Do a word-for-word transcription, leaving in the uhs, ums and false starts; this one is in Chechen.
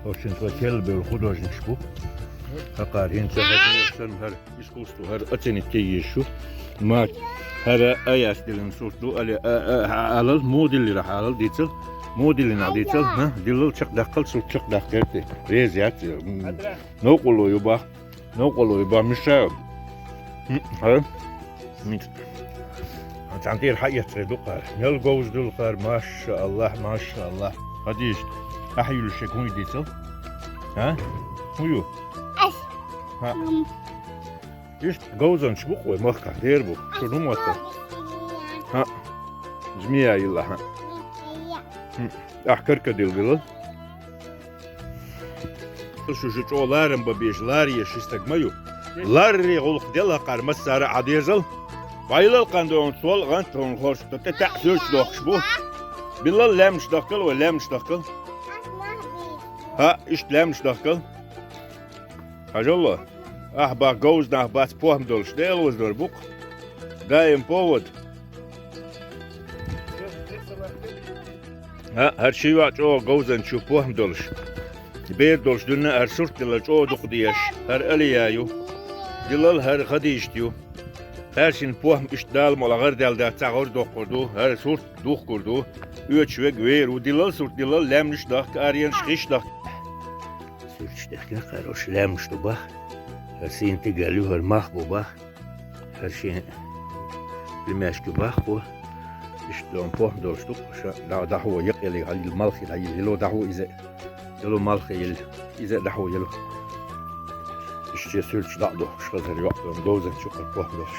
Ошин цо келла бевлла художникаш бу. Хакъар хӀинца хӀара санна хӀара искусство, хӀара оценить е езаш ю. Ма хӀара а яс диллина сурт ду, али а, а, а, алал, модиллира хьалал дицал, модиллина дицал, хӀа, диллал чакхдаккхал, сурт чакхдаккхар те. Реза яц, м, новкъарло ю бах. Новкъарло ю бах, Миша. М, хӀа? Мин. Цхьан тӀера хьаэццахь дукхара. Мел говза дулхара, машааллахӀ, машааллахӀ. Хадижа, ахьа юлуш шег хӀун ю дицал? А? ХӀун ю? Ас. ХӀа. Мам. Иштта говзанчаш бу-кх вай махкахь, дера бу. Шу ну мотта. ХӀа. Змея йилла, хӀа. Змея. Хм. Ахь каркадилла дила. Шу, шу чӀогӀа ларам бан безаш, лар езаш стаг ма ю. Ларри гӀуллакх делахь кхара массара а дезал. Вайлал кхандон сол гӀант тхуна хӀорш тӀе таьӀ суьрташ дохкуш бу. Биллал лаьмнаш дахкал вай, лаьмнаш дахкал. ХӀа, иштта лаьмнаш дахкал. Хьажалла. Ахь бах говза нах бац похӀма долуш, Дела ваздор бу-кх. Даим повод. А, хӀара ши йоӀ чӀогӀа говзанча ю похӀма долуш. Бер долуш дуьнна а хӀара сурт дилла чӀогӀа дукха дезаш. ХӀара Алия ю. Диллал хӀара Хадижат ю. ХӀара шина похӀма иштта Дала мукъ лахь гӀарадаьлла дац, цхьа гӀора доккхур ду, хӀара сурт духкур ду. Оьцуш верг вер ву. Диллал сурт диллал, лаьмнаш дахка, аренаш хиш дахка. Суьрташ дехкина кхара ош лаьмнаш ду бах. ХӀара сийна тигал ю, хӀара мах бу бах. ХӀара шен племяшка бах кхо. Иштта дон похӀма долуш ду-кх, ша дӀа-, дӀахьо якъеле хьалйилла, малхе дӀайилла, ело дӀахьо иза. Ело малхе йилла, иза дӀахьо ело. Иштта суьрташ дӀа а дохкуш хазар йоӀ дон говзанча ю кхара похӀма долуш.